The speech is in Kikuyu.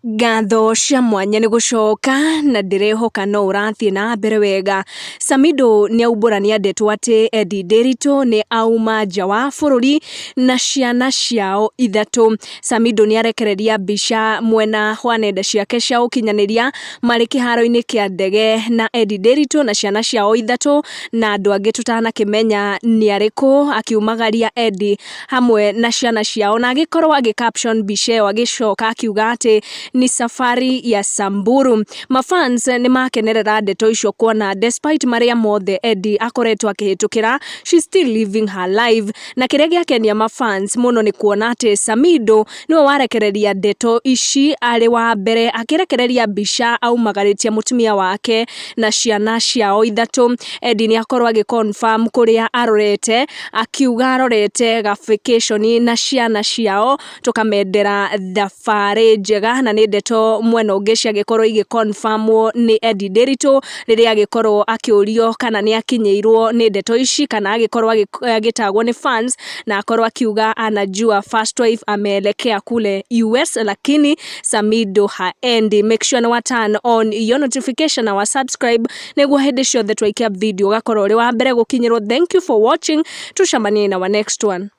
Ngatho cia mwanya nĩ gũcoka na ndĩrehoka no ũrathiĩ na mbere wega. Samidoh nĩ aumbũrania ndeto atĩ Eddie Ndiritu nĩ auma nja wa bũrũri na ciana ciao ithatũ. Samidoh nĩ arekereria mbica mwena wa nenda ciake cia ũkinyanĩria marĩ kĩharo-inĩ kĩa ndege na Eddie Ndiritu na ciana ciao ithatũ na andũ angĩ tũtanakĩmenya nĩ arĩkũ, akiumagaria Eddie hamwe na ciana ciao na agĩkorwo agĩ caption mbica ĩyo agĩcoka akiuga atĩ ni safari ya Samburu. Mafans nĩ makenerera ndeto icio kuona despite marĩa mothe Eddie akoretwo akĩhĩtũkĩra, she's still living her life. Na kĩrĩa gĩakenia mafans mũno nĩ kuona atĩ Samidoh nĩwe warekereria ndeto ici arĩ wa mbere akĩrekereria mbica aumagarĩtie mũtumia wake na ciana ciao ithatũ. Eddie nĩ akorwo agĩ confirm kũrĩa arorete, akiuga arorete ga vacation na ciana ciao, tũkamendera thabarĩ njega, na nĩ ndeto mwena ũngĩ ciagĩkorwo igĩ confirm nĩ Eddie Ndiritu rĩrĩa agĩkorwo akĩũrio kana nĩ akinyĩirwo nĩ ndeto ici kana agĩkorwo agĩtagwo nĩ fans, na akorwo akiuga anajua first wife ameelekea kule US lakini Samidoh haendi. Make sure nĩ wa turn on your notification na wa subscribe nĩguo hĩndĩ ciothe twaikia video ũgakorwo ũrĩ wa mbere gũkinyĩrwo. Thank you for watching, tucemanie in our next one.